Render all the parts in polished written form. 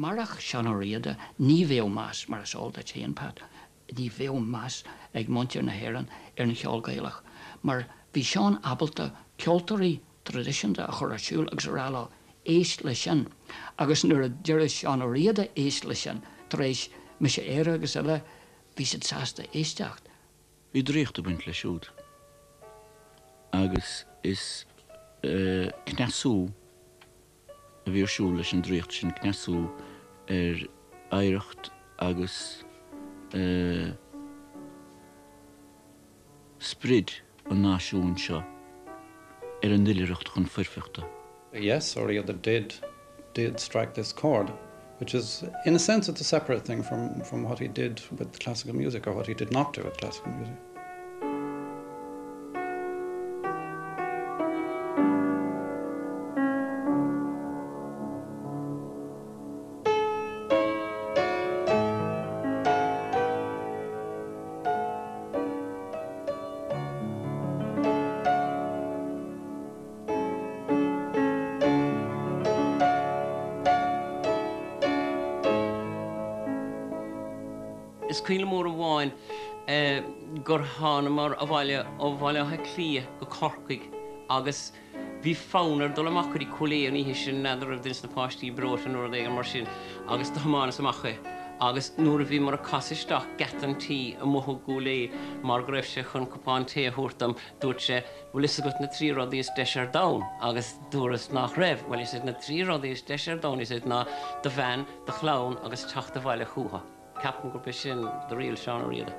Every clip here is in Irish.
Marach Seán Ó Riada ní bheadh meas, mar is eol duit féin, Pat, ní bheadh meas ag muintir na hÉireann ar an cheol Gaelach mar bhí Seán ábalta ceoltóirí traidisiúnta a chur ar siúl agus a rá leo éist le sin agus nuair a deireadh Seán Ó Riada éist le sin tar éis Mise Éire agus eile bhí siad sásta éisteacht. Bhí draíocht ag baint leis siúd agus is cneasú a bhí ar siúl leis an draíocht sin, cneasú ar oidhreacht agus sprid an náisiúin seo ar a n-oilithreacht chun foirfeachta. Yes, Ó Riada did did strike this chord, which is in a sense it's a separate thing from from what he did with classical music or what he did not do with classical music. Is cuimhin liom uair amháin gur thánamar abhaile ó Bhaile Átha Cliath go Corcaigh agus bhí fonn air dul amach go dtí Cúil Aodha an oíche sin, n'fheadar raibh duine de na páistí breoite nó rud éigin mar sin agus do thiomáineas amach é agus nuair a bhíomar ag casadh isteach geata an tí amuigh i gCúil Aodha mar go raibh sé chun cupán tae a thabhairt dom, dúirt sé, Bhfuil fhios agat na trí rudaí is deise ar domhan? Agus dúras nach raibh. Bhuel, he said, na trí rudaí is deise ar domhan, he said, ná do bhean, do chlann agus teacht abhaile chúthu. Ceapaim gurb é sin the real Seán Ó Riada.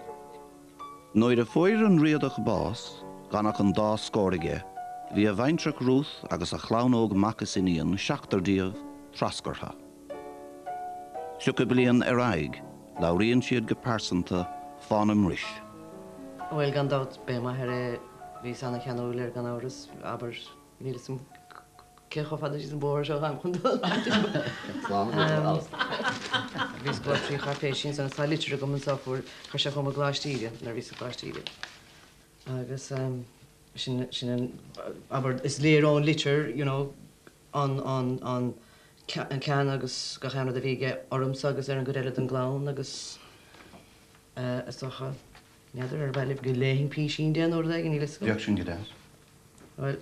Nuair a fuair an Riadach bás, gan ach an dá scór aige, bhí a bhaintreach Ruth agus a chlann óg mac is iníon, seachtar díobh, treascartha. 30 bliain ar aghaidh, labhraíonn siad go pearsanta fána mbris. Bhuel, gan dabht, b'é m'athair é, bhíos ana-cheanúil air gan amhras, abair, níl 'fhios a'm cé chomh fada síos an bóthar seo atáim chun dul. Bhíos ag dul trí cháipéisí ansan agus tá litir agam anso a fuair, chuir sé chugam i gColáiste Íde, nuair a bhíos i gColáiste Íde. Agus sin, sin an, abair, is léir ón litir, you know, an, an, an, an ceann agus gach aon rud a bhí aige ormsa agus ar an gcuid eile den gclann agus eh, is dócha, n'fheadar ar mhaith libh go léifinn písín de nó rud éigin, níl 'fhios agam. Bheadh sin go deas. Bhuel,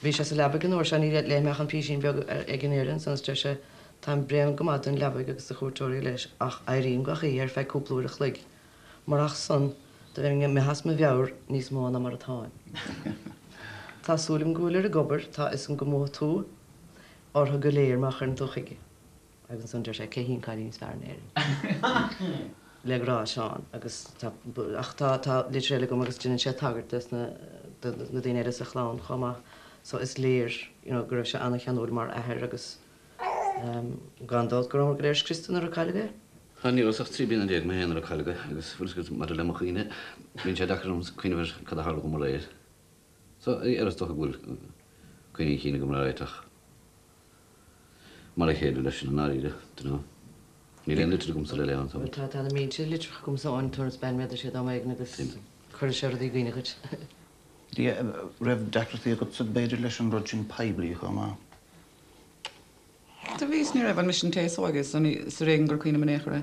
bhí sé sa leabaidh an uair seo, ní léifidh mé ach an písín beag ag an ndeireadh ansan is deir sé, Táim bréan go maith den leabaidh agus de chuairteoirí leis ach éirím gach oíche ar feadh cúpla uair a chloig. Murach san, do bheinn imithe as mo mheabhair níos mó ná mar atáim. Tá súil agam go bhfuilir ag obair, tá 'fhios agam go mbuafaidh tú orthu go léir má chuireann tú chuige. Agus ansan deir sé, cé hí an cailín is fearr in Éirinn? Le grá, Seán. Agus tá, ach tá, tá litir eile agam agus déanann sé tagairt dos na, do na daoine eile sa chlann chomh maith so is léir, you know, go raibh sé an-cheanúil mar athair agus ehm, gan dabht go rabhamar go léir scriosta nuair a cailleadh é. Tá, ní rabhas ach 13 bliana mé féin nuair a cailleadh é agus bhfuil 'fhios agat maidir le mo chuimhne, bíonn sé deacair orm cuimhneamh ar cad a tharla dhom aréir. So, ar is dócha go bhfuil cuimhní cinn agam le réiteach. Mar a chéile leis sin i ndáiríre, dunno. Níl aon litir agamsa le léamh anseo. Bhuel, tá, tá na mílte litreacha agamsa ón turas bean méadair siad am éigin agus cuirfidh sé rudaí i gcuimhne dhuit. Dia, raibh deacrachtaí agatsa b'fhéidir leis an rud sin poiblí chomh maith? Do bhí is ní raibh, bhuel mise an té is óige so ní, is ar éigean gur cuimhin liom in aon chor é.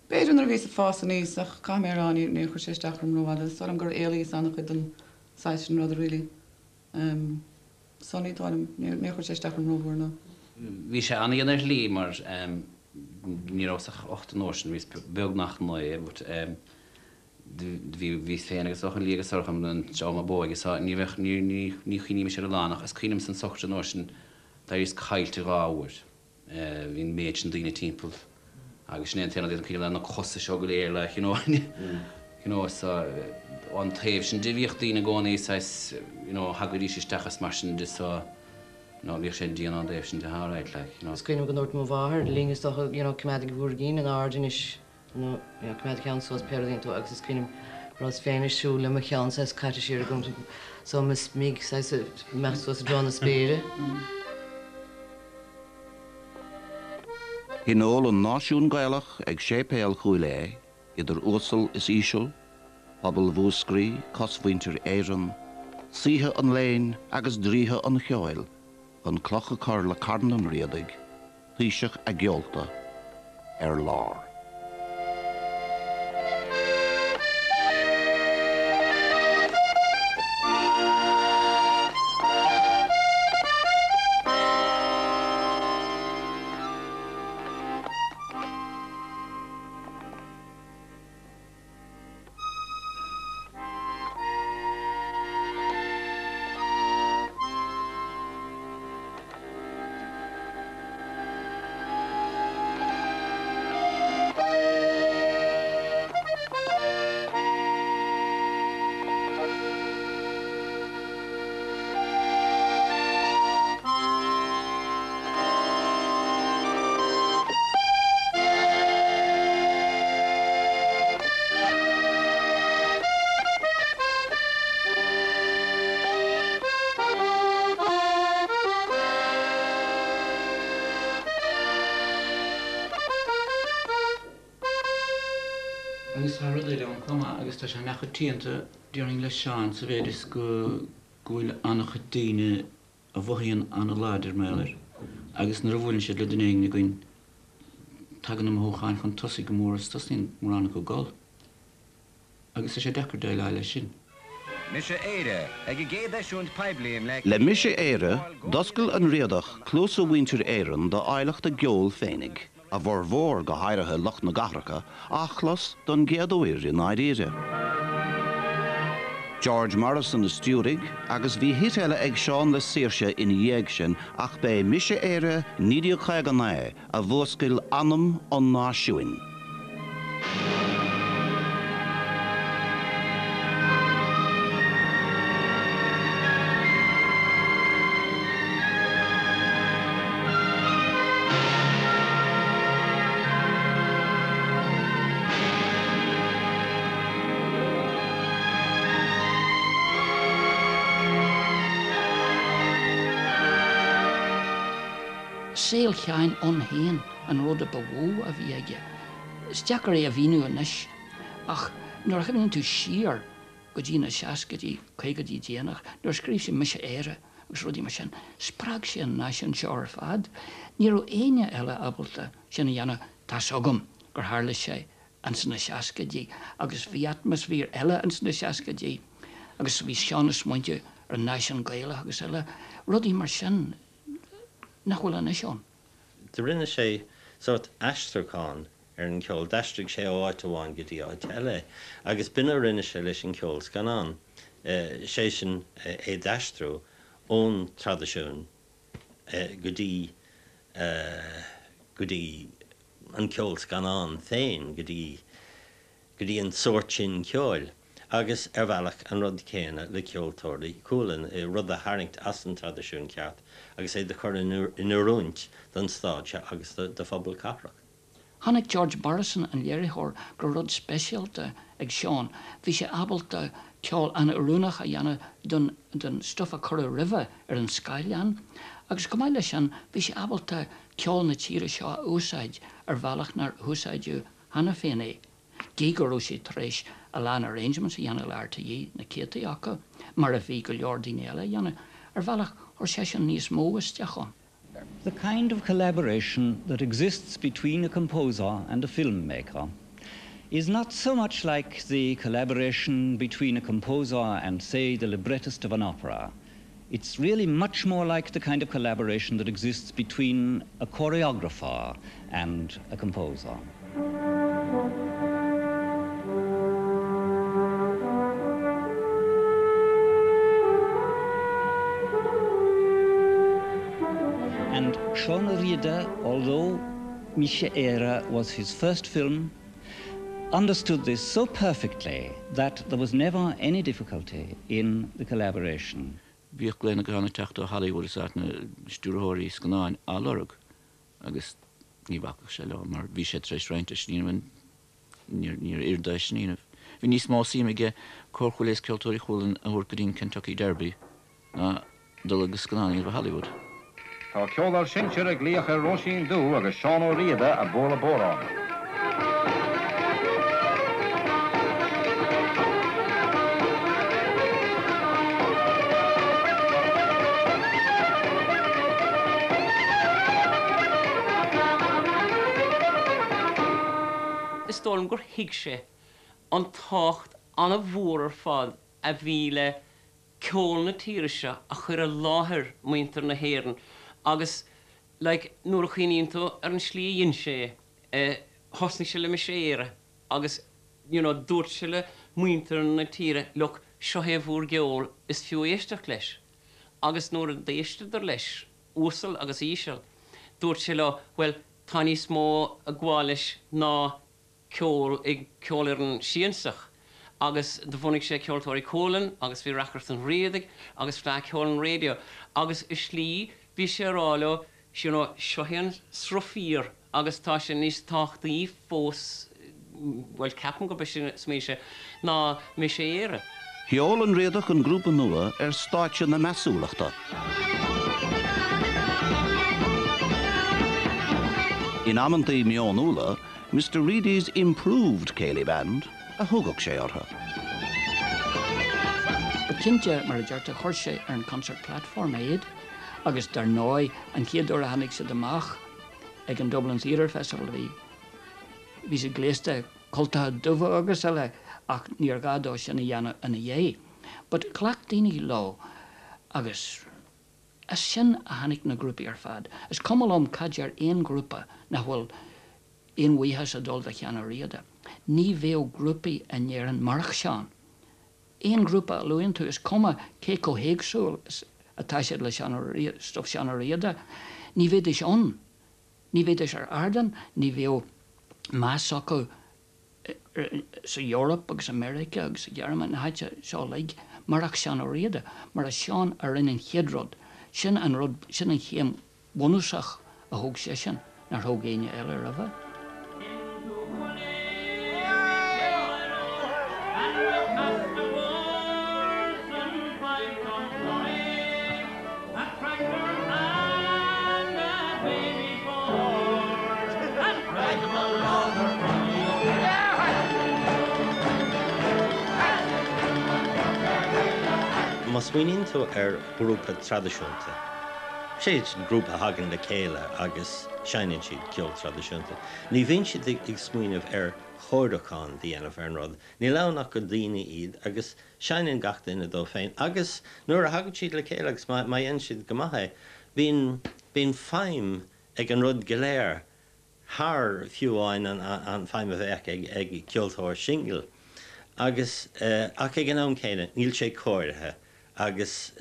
B'fhéidir nuair a bhíos ag fás aníos ach caithfidh mé a rá ní, níor chuir sé isteach orm rófhada. Is dóigh liom gur éalaíos an-chuid den saghas sin ruda really. So ní dóigh liom, níor chuir sé isteach orm rómhór no. Bhí sé an-dhian ar shlí mar ní rabhas ach 8 an uair sin, bhíos beagnach 9 but bhí, bhíos féin agus Eochaidh Lee agus Sorcha an dream ab óige so ní bheadh, ní, ní, ní chuimhnímis ar a lán ach is cuimhin liomsa an sochraid an uair sin, d'éiríos caillte dhá uair. Bhí an méid sin daoine timpeall agus sin é an t-aon rud a cuimhin liom na cosa seo go léir like you know you know so ón taobh sin de bhíodh daoine i gcónaí saghas you know thagaidís isteach is mar sin de so you know bhíodh sé dian ón dtaobh sin de alright like you know. Is cuimhin liom go ndúirt mo mháthair linn is dócha you know coimeádaigí bhur gcinn in airde anois nó you know coimeád do cheann suas pé rud a dhéanann tú agus is cuimhin liom go rabhas féin ag siúl le mo cheann saghas caite siar agam so mo smig saghas ag imeacht suas i dtreo na spéire. Thionóil an náisiún Gaelach ag Séipéal Chúil Aodha, idir uasal is íseal, pobal Mhúscraí, cosmhuintir Éireann, saoithe an léinn agus draoithe an cheoil. chun cloch a chur le carn an Riadaigh, taoiseach a gceolta, ar lár. Agus tá rud eile ann chomh maith, agus tá sé neamhchoitianta, déarfainn, le Seán sa mhéid is go bhfuil an-chuid daoine a mhothaíonn an-láidir mar gheall air agus nuair a bhuaileann siad le duine éigin againn tagann na mothúcháin chun tosaigh go mór agus tosnaíonn mórán acu ag gol agus tá sé deacair déileáil leis sin. Mise Éire, ag a gcéad eisiúint poiblí i mBleá Le Mise Éire, d'oscail an Riadach cluasa mhuintir Éireann d'áilleacht a gceoil féinig. a bhformhór, go háirithe lucht na gcathracha, á chlos don gcéad uair i ndáiríre. George Morrison a stiúraigh agus bhí hit eile ag Seán le Saoirse ina dhiaidh sin ach b'é Mise Éire 1959 a mhúscail anam an náisiúin. Saol Sheáin ann féin an rud a ba mhó a bhí aige. Is deacair é a mhíniú anois ach nuair a chuimhníonn tú siar go dtí na seascaidí, caogaidí déanach, nuair a scríobh sé Mise Éire agus rudaí mar sin, spreag sé an náisiún seo ar fad. Ní raibh éinne eile ábalta sin a dhéanamh, tá's agam gur tharla sé ins na seascaidí agus bhí atmaisféar eile ins na seascaidí agus bhí Seán ag smaointiú ar an náisiún Gaelach agus eile, rudaí mar sin nach bhfuil anois ann. Do rinne sé sórt aistriúchán ar an gceol, d'aistrigh sé ó áit amháin go dtí áit eile agus b'in a rinne sé leis an cheol scannán, sé sin é d'aistriú ón traidisiún go dtí go dtí an ceol scannán féin, go dtí go dtí an sórt sin ceoil. Agus, ar bhealach, an rud céanna le Ceoltóirí Chualann, rud a tharraingt as an traidisiún ceart agus é do chur in oiriúint don stáitse agus do phobal cathrach. Chonaic George Morrison, an léiritheoir, go raibh rud speisialta ag Seán. Bhí sé ábalta ceol an-oiriúnach a dhéanamh don don stuif a cuireadh roimhe ar an scáileán agus chomh maith leis sin bhí sé ábalta ceol na tíre seo a úsáid ar bhealach nár úsáideadh cheana féin é, gidh go raibh sé tar éis a lán arrangements a dhéanamh le RTÉ, na céadtaí acu, mar a bhí go leor daoine eile a dhéanamh. Ar bhealach, chuir seisean níos mó isteach ann. The kind of collaboration that exists between a composer and a filmmaker is not so much like the collaboration between a composer and, say, the librettist of an opera. It's really much more like the kind of collaboration that exists between a choreographer and a composer. And Seán Ó Riada, although Mise Éire was his first film, understood this so perfectly that there was never any difficulty in the collaboration. Bhíodh glaonna gutháin ag teacht ó Hollywood is áiteanna stiúrthóirí scannáin á lorg agus ní bhacfadh sé leo mar bhí sé tar éis roinnt de sin a dhéanamh níor níor oir dó sin a dhéanamh. Bhí níos mó suim aige Cór Chúil Aodha is Ceoltóirí Chualann a thabhairt go dtí an Kentucky Derby ná dul agus scannán a dhéanamh i Hollywood. Tá ceol ár sinsear ag glaoch ar Róisín Dubh agus Seán Ó Riada ag bualadh bodhrán. is dóigh liom gur thuig sé an tábhacht an-mhór ar fad a bhí le ceol na tíre seo a chur i láthair muintir na hÉireann agus like nuair a chuimhníonn tú ar an slí a dhein sé é, thosnaigh sé le Mise Éire agus you know dúirt sé le muintir na tíre look seo é bhur gceol is fiú éisteacht leis agus nuair a d'éisteadar leis, uasal agus íseal, dúirt sé leo bhuel tá níos mó ag gabháil leis ná ceol ag ceolfhoireann siansach agus do bhunaigh sé Ceoltóirí Chualann agus bhí reacaireacht an Riadaigh agus Fleadh Cheoil an Raidió agus i slí bhí sé a rá leo you know seo é an sruth fíor agus tá sé níos tábhachtaí fós bhuel ceapaim gurb é sin a smaoinigh sé ná Mise Éire. Sheol an Riadach an grúpa nua ar stáitse na measúlachta. In amantaí meonúla, Mister Reidy's Improved Céilí Band a thugadh sé orthu. But cinnte, mar a deirtear, chuir sé ar an concert platform iad agus dar ndóigh, an chéad uair a tháinig siad amach ag an Dublin Theatre Festival bhí, bhí siad gléasta i gcultacha dubha agus eile ach níor ghá dó sin a dhéanamh ina dhiaidh. But ghlac daoine leo agus as sin a tháinig na grúpaí ar fad. Is cuma liom cad deir aon ghrúpa nach bhfuil aon bhuíochas ag dul do Sheán Ó Riada. Ní bheadh grúpaí in Éirinn marach Seán. Aon ghrúpa a luann tú, is cuma cé chomh héagsúil is atá siad le Seán Ó Riada, stuif Seán Ó Riada, ní bheidís ann. Ní bheidís ar ardán, ní bheadh meas acu sa Eoraip agus i Meiriceá agus sa Ghearmáin, na háite seo uilig, marach Seán Ó Riada. Mar is Seán a rinne an chéad rud. Sin an rud, sin an chéim bhunúsach a thóg seisean nár thóg éinne eile roimhe. Má smaoiníonn tú ar ghrúpa traidisiúnta, sé sin grúpa a thagann le chéile agus seinneann siad ceol traidisiúnta, ní bhíonn siad ag smaoineamh ar chóiriúchán a dhéanamh ar an rud. Níl ann ach gur daoine iad agus Seinneann gach duine dó féin agus nuair a thagann siad le chéile agus má dhéanann siad go maith é, bíonn, bíonn feidhm ag an rud go léir thar fiú amháin an feidhm a bheadh ag, ag ceoltóir singil. Agus, ach ag an am céanna, níl sé cóirithe agus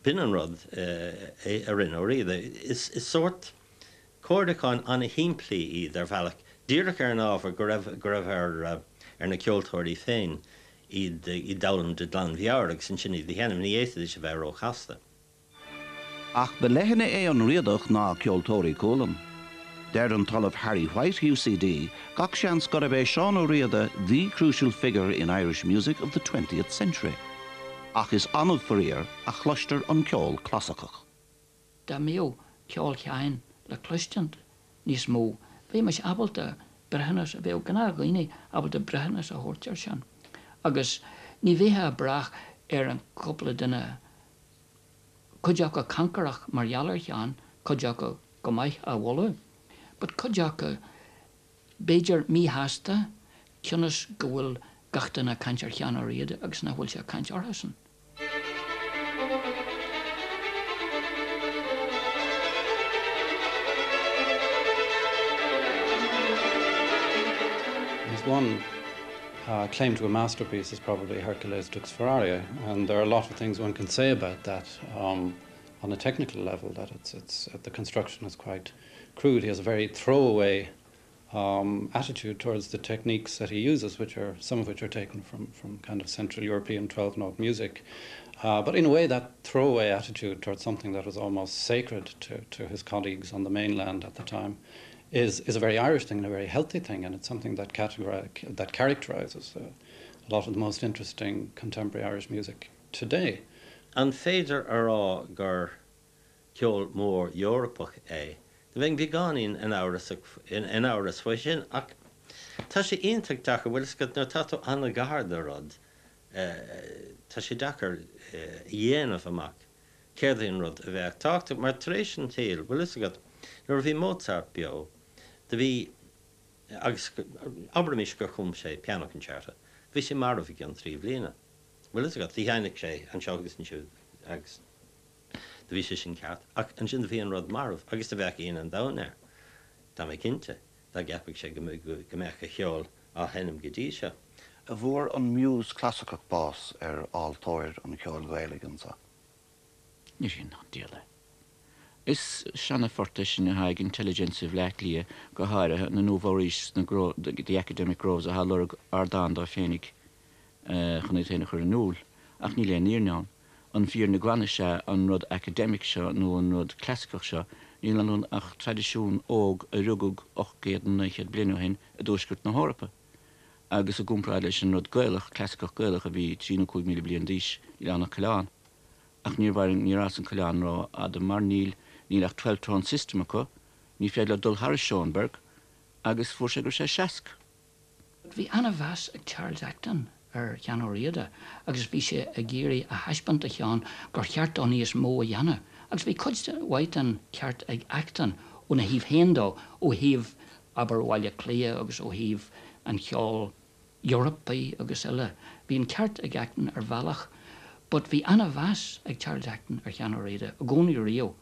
b'in an rud a rinne Ó Riada. Is, is sórt cóiriúcháin an-shimplí iad ar bhealach, díreach ar an ábhar go raibh, go raibh ar, ar na ceoltóirí féin iad, iad d'fhoghlaim de ghlanmheabhair agus ansin iad a sheinm, ní fhéadfaidís a bheith róchasta. Ach ba leithne é an Riadach ná Ceoltóirí Cualann. Deir an tOllamh Harry White, UCD, gach seans gurb é Seán Ó Riada the crucial figure in Irish music of the twentieth century. Ach is annamh faraor a chloistear an ceol clasaiceach. Dá mbeadh ceol Sheáin le cloistint níos mó, bheimis ábalta breithiúnas, bheadh gnáthdhaoine ábalta breithiúnas a thabhairt air sin. Agus ní bheifeá ag brath ar an chúpla duine, cuid acu cancarach mar gheall ar Sheán, cuid acu go maith á mholadh, but cuid acu b'fhéidir míshásta cionn is go bhfuil gach duine ag caint ar Sheán Ó Riada agus nach bhfuil sé ag caint orthusan. His one uh, claim to a masterpiece is probably Hercules Dux Ferrariae, and there are a lot of things one can say about that um, on a technical level, that it's, it's, uh, the construction is quite crude. He has a very throwaway um, attitude towards the techniques that he uses, which are some of which are taken from, from kind of Central European 12-note music. Uh, but in a way, that throwaway attitude towards something that was almost sacred to, to his colleagues on the mainland at the time is, is a very Irish thing and a very healthy thing, and it's something that, that characterizes uh, a lot of the most interesting contemporary Irish music today. An féidir a rá gur ceol mór Eorpach é? Do bheinn beagáinín in amhras faoi sin, ach tá sé iontach deacair, bhfuil fhios agat, nuair atá tú an-ghar do rud, tá sé deacair a dhéanamh amach céard é an rud a bheadh tábhachtach, mar tar éis an tsaoil, bhfuil fhios agat, nuair a bhí Mozart beo, do bhí. Agus abraimis gur chum sé Piano Concerto, bhí sé marbh i gcionn 3 bhliana. Bhfuil fhios agat, do sheinneadh sé anseo agus ansiúd agus do bhí sé sin ceart, ach ansin do bhí an rud marbh agus do bheadh ionadh an domhain air, tá mé cinnte, dá gceapfadh sé go mbeadh a cheol á sheinm go dtí seo. An bhfuair an muse clasaiceach bás ar altóir an cheoil Ghaelaigh anseo? Ní sin an diabhal é. Is seana-phort é sin atá ag intelligentsia Bhleá Cliath, go háirithe na nouveau riches, na the academic groves atá ag lorg ardán dóibh féinig chun iad féin a chur in iúl. Ach níl aon fhírinne ann. An fhírinne glan is ea an rud academic seo nó an rud clasaiceach seo, níl ann ach traidisiún óg a rugadh 800 nó 900 bliain ó shin i dtuaisceart na hEorpa. Agus i gcomparáid leis an rud Gaelach, clasaiceach Gaelach a bhí 3 nó 5,000 bliain d'aois, níl ann ach coileán. Ach níor mhair, níor fhás an coileán ró-fhada mar níl, níl ach twelve tone system acu, ní féidir leo dul thar Schoenberg agus fuair sé go raibh sé seasc. Bhí ana-mheas ag Charles Acton ar Sheán Ó Riada agus bhí sé ag iarraidh a thaispeáint do Sheán gur cheart dó níos mó a dhéanamh agus bhí cuid mhaith den cheart ag Acton óna thaobh féin dó, ó thaobh, abair, Bhaile Átha Cliath agus ó thaobh an cheoil Eorpaigh agus eile. Bhí an ceart ag Acton ar bhealach but bhí ana-mheas ag Charles Acton ar Sheán Ó Riada i gcónaí riamh.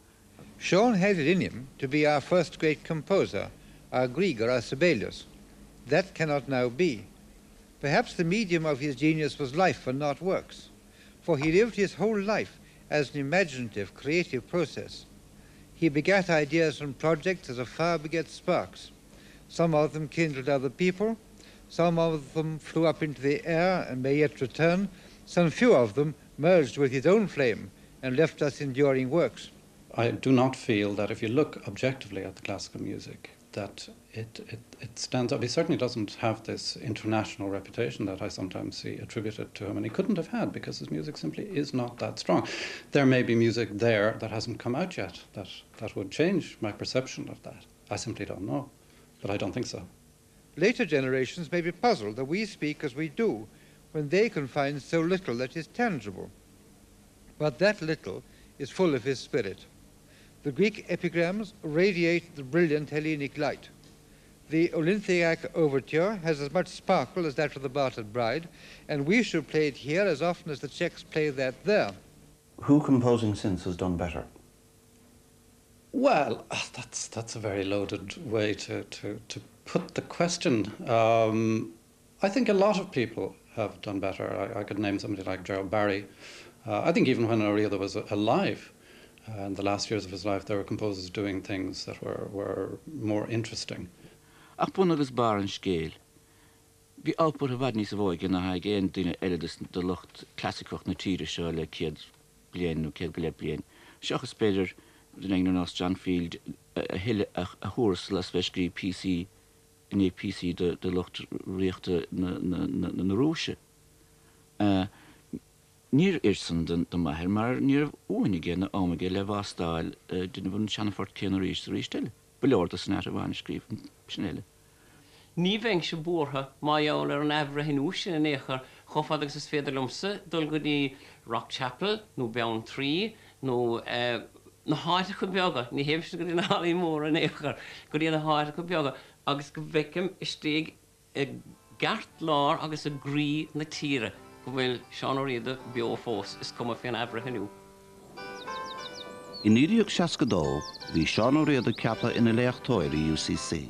Sean had it in him to be our first great composer, our Grieg or our Sibelius. That cannot now be. Perhaps the medium of his genius was life and not works, for he lived his whole life as an imaginative, creative process. He begat ideas and projects as a fire begets sparks. Some of them kindled other people, some of them flew up into the air and may yet return, some few of them merged with his own flame and left us enduring works. I do not feel that if you look objectively at the classical music that it, it, it stands up. He certainly doesn't have this international reputation that I sometimes see attributed to him, and he couldn't have had because his music simply is not that strong. There may be music there that hasn't come out yet that, that would change my perception of that. I simply don't know, but I don't think so. Later generations may be puzzled that we speak as we do when they can find so little that is tangible. But that little is full of his spirit. The Greek epigrams radiate the brilliant Hellenic light. The Olynthiac overture has as much sparkle as that of the Bartered Bride, and we should play it here as often as the Czechs play that there. Who composing since has done better? Well, ah, that's, that's a very loaded way to, to, to put the question. Um, I think a lot of people have done better. I, I could name somebody like Gerald Barry. Uh, I think even when Ó Riada was alive, uh, in the last years of his life, there were composers doing things that were, were more interesting. Ach bun agus barr an scéil, bhí output i bhfad níos mó aige ná ag aon duine eile de lucht clasaiceach na tíre seo le 100 bliain nó 100 go leith bliain, seachas b'fhéidir duine éigin ar nós John Field a thuill a thuarastal as bheith ag scríobh píosaí i ndiaidh píosaí do lucht ríochta na Rúise. Níor oir san do m'athair mar ní raibh uain aige ná am aige le vástáil ag déanamh an seana-phort céanna arís is arís eile. Ba leor dó sonata amháin a scríobh, sin uile. Ní bheinnse buartha mar gheall ar an athbhreithniú sin in aon chor, chomh fada agus is féidir liomsa dul go dtí Rockchapel nó Beanntraí nó na háiteacha beaga, ní théimse go dtí na hallaí móra in aon chor, go dtí na háiteacha beaga agus go bhfeicim istigh i gceartlár agus i gcroí na tíre go bhfuil Seán Ó Riada beo fós, is cuma fén athbhreithniú. I 1962, bhí Seán Ó Riada ceaptha ina léachtóir i UCC.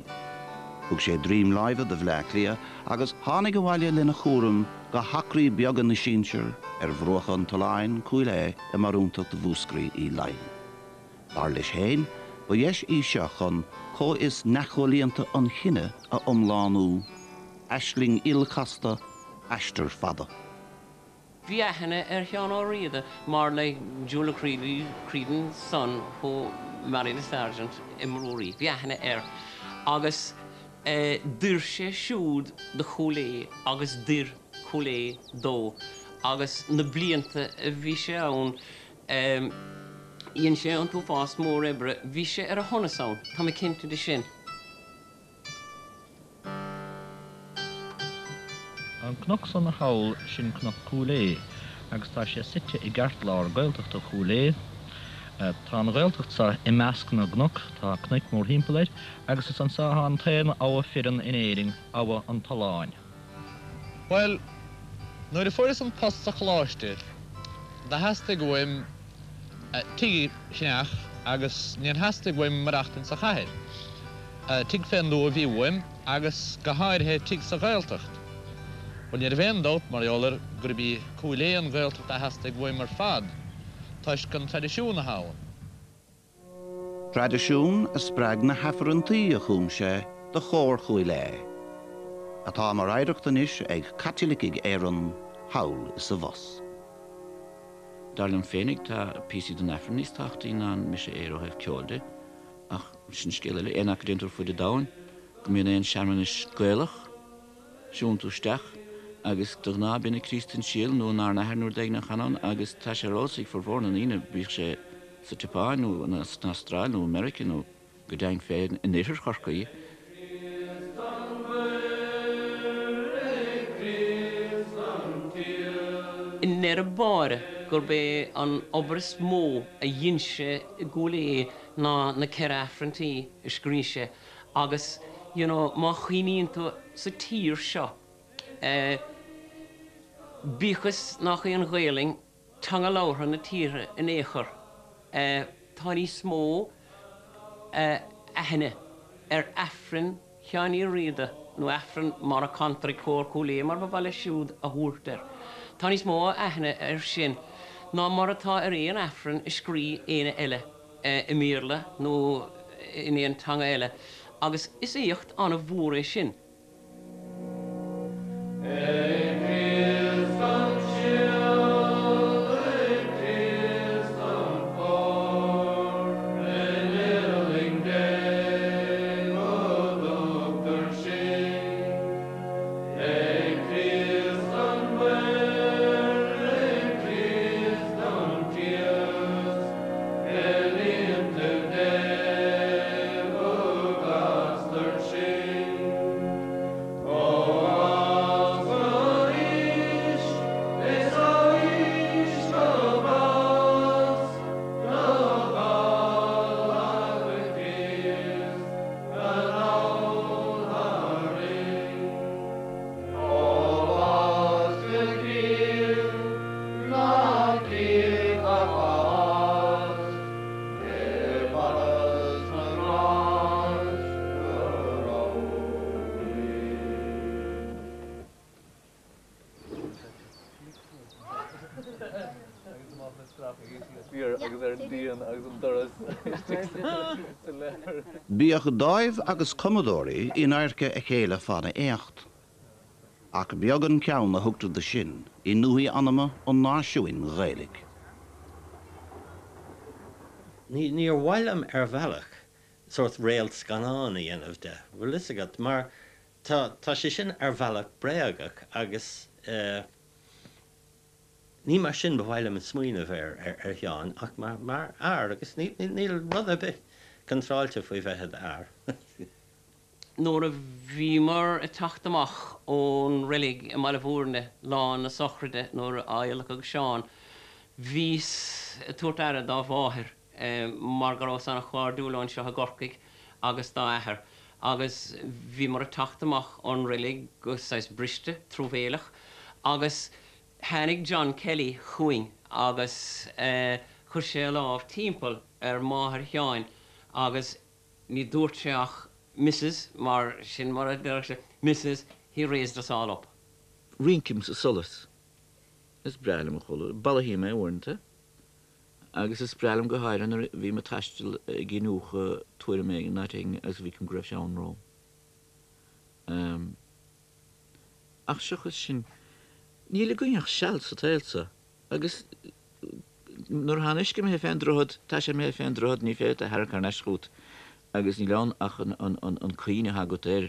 Thug sé droim láimhe do Bhleá Cliath agus tháinig abhaile lena chúram go hAcraí beaga na sinsear ar bhruacha an tSuláin, Cúil Aodha i mbarúntacht Mhúscraí Uí Laighin. Dar leis féin, ba dheis í seo chun comhfhios neamhchomhlíonta an chine a iomlánú, aisling ilchasta, aistear fada. Bhí aithne ar Sheán Ó Riada mar like Jewel Creedon son who married a sergeant i mBrúirí. Bhí aithne air agus d'oir sé siúd do Chúil Aodha agus d'oir Cúil Aodha dó agus na blianta a bhí sé ann dhein sé an t-uafás mór oibre. Bhí sé ar a shonas ann, tá mé cinnte de sin. An cnoc san thall, sin Cnoc Chúil Aodha, agus tá sé suite i gceartlár Gaeltachta Chúil Aodha. Tá an Ghaeltacht seo i measc na gcnoc, tá cnoic mórthimpeall air, agus is anso atá an t-aon abha fireann in Éirinn, Abha an tSuláin. Bhuel, nuair a fuaireas an post sa choláiste, do theastaigh uaim tigh a cheannach agus níor theastaigh uaim maireachtaint sa chathair. Tigh fén dtuath a bhí uaim agus go háirithe tigh sa Ghaeltacht. Bhuel, ní raibh aon dabht, mar gheall air, gurb í Cúil Aodha an Ghaeltacht a theastaigh uaim ar fad, toisc an traidisiún atá ann. Traidisiún a spreag na hAifreanntaí a chum sé do chór Chúil Aodha, atá mar oidhreacht anois ag Caitlicigh Éireann thall is abhus. Dar liom féinig, tá píosaí den Aifreann níos tábhachtaí ná an Mise Éire ó thaobh ceoil de, ach sin scéal eile. Aon áit go dtéann tú ar fuaid an domhain, go mbíonn aon searmanais Gaelach, siúlann tú isteach agus de ghnáth bíonn an Críost an Síol nó an Ár nAthair nó rud éigin á chanadh ann agus tá sé ar eolas ag formhór na ndaoine, bíodh sé sa tSeapáin nó san Astráil nó i Meiriceá nó go deimhin féin in oirthear Chorcaí. I ndeireadh báire gurb é an obair is mó a dhein sé i gCúil Aodha ná na ceithre Aifreanntaí a scrígh sé agus you know má chuimhníonn tú sa tír seo eh bíodh is nach í an Ghaelainn teanga labhartha na tíre in aon chor eh tá níos mó eh aithne ar Aifreann Sheáin Uí Riada nó Aifreann mar a cantar ag Cór Chúil Aodha mar ba mhaith leis siúd a thabhairt air. Tá níos mó aithne air sin ná mar atá ar aon Aifreann a scrígh éinne eile i mBéarla nó in aon teanga eile agus is éacht an-mhór é sin. Bhíodh dáimh agus cumadóirí in adharca a chéile fána éacht. Ach beag an ceann a thugtar do sin i ndúthaigh anama an náisiúin Ghaelaigh. Níor mhaith liom ar bhealach sórt réalt scannán a dhéanamh de, bhfuil fhios agat, mar tá, tá sé sin ar bhealach bréagach agus eh, ní mar sin ba mhaith liom smaoineamh ar, ar, ar Sheán ach mar, mar fhear agus ní, ní, níl rud ar bith contráilte faoi bheith i d'fhear. Nuair a bhíomar ag teacht amach ón reilig i mBaile Bhúirne lá na sochraide nuair a adhlacadh Seán, bhíos ag tabhairt aire dá mháthair mar go rabhas an-chairdiúil leo anseo i gCorcaigh agus dá athair agus bhíomar ag teacht amach ón reilig go saghas briste, truamhéileach agus tháinig John Kelly chugainn agus chuir sé a lámh timpeall ar mháthair Sheáin agus Ní dúirt sé ach Missus mar sin mar a déarfadh sé Missus, he raised us all up. Rincaim sa solas. Is breá liom a chodladh. Bolathaím é uaireanta. Agus is breá liom go háirithe nuair a bhím ag taisteal ag iniúchadh tuairim éigin, áit éigin agus bhfeicim go raibh sé ann romham. Ach seachas sin, níl againn ach seal sa tsaol seo. Agus nuair atá an uisce imithe fén droichead, tá sé imithe fén droichead, ní féidir é a tharrac thar n-ais chugat agus níl ann ach an cuimhne atá agat air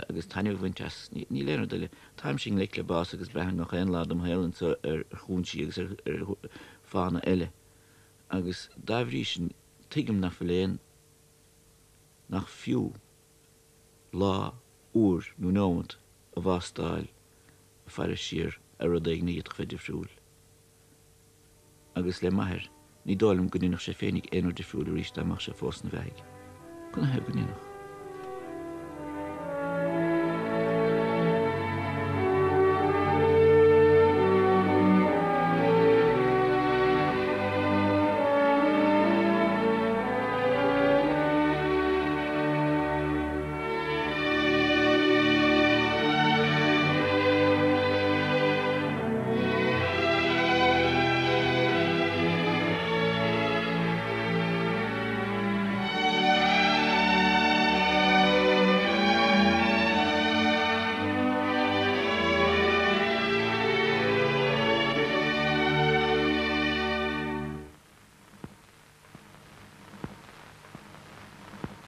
agus taitneamh a bhaint as. Níl aon rud eile. Táimse i ngleic le bás agus braithim gach aon lá dom shaol anseo ar chúinsí agus ar fáthanna eile agus dá bhrí sin tuigim nach bhfuil aon, nach fiú lá, uair nó nóimeat a vástáil ag faire siar ar rud éigin a d'fhéadfadh bheith difriúil. Agus le m'athair, Ní dóigh liom go ndéanfadh sé féinig aon rud difriúil arís dá mbeadh sé fós ina bheathaidh. Canathaobh go ndéanfadh?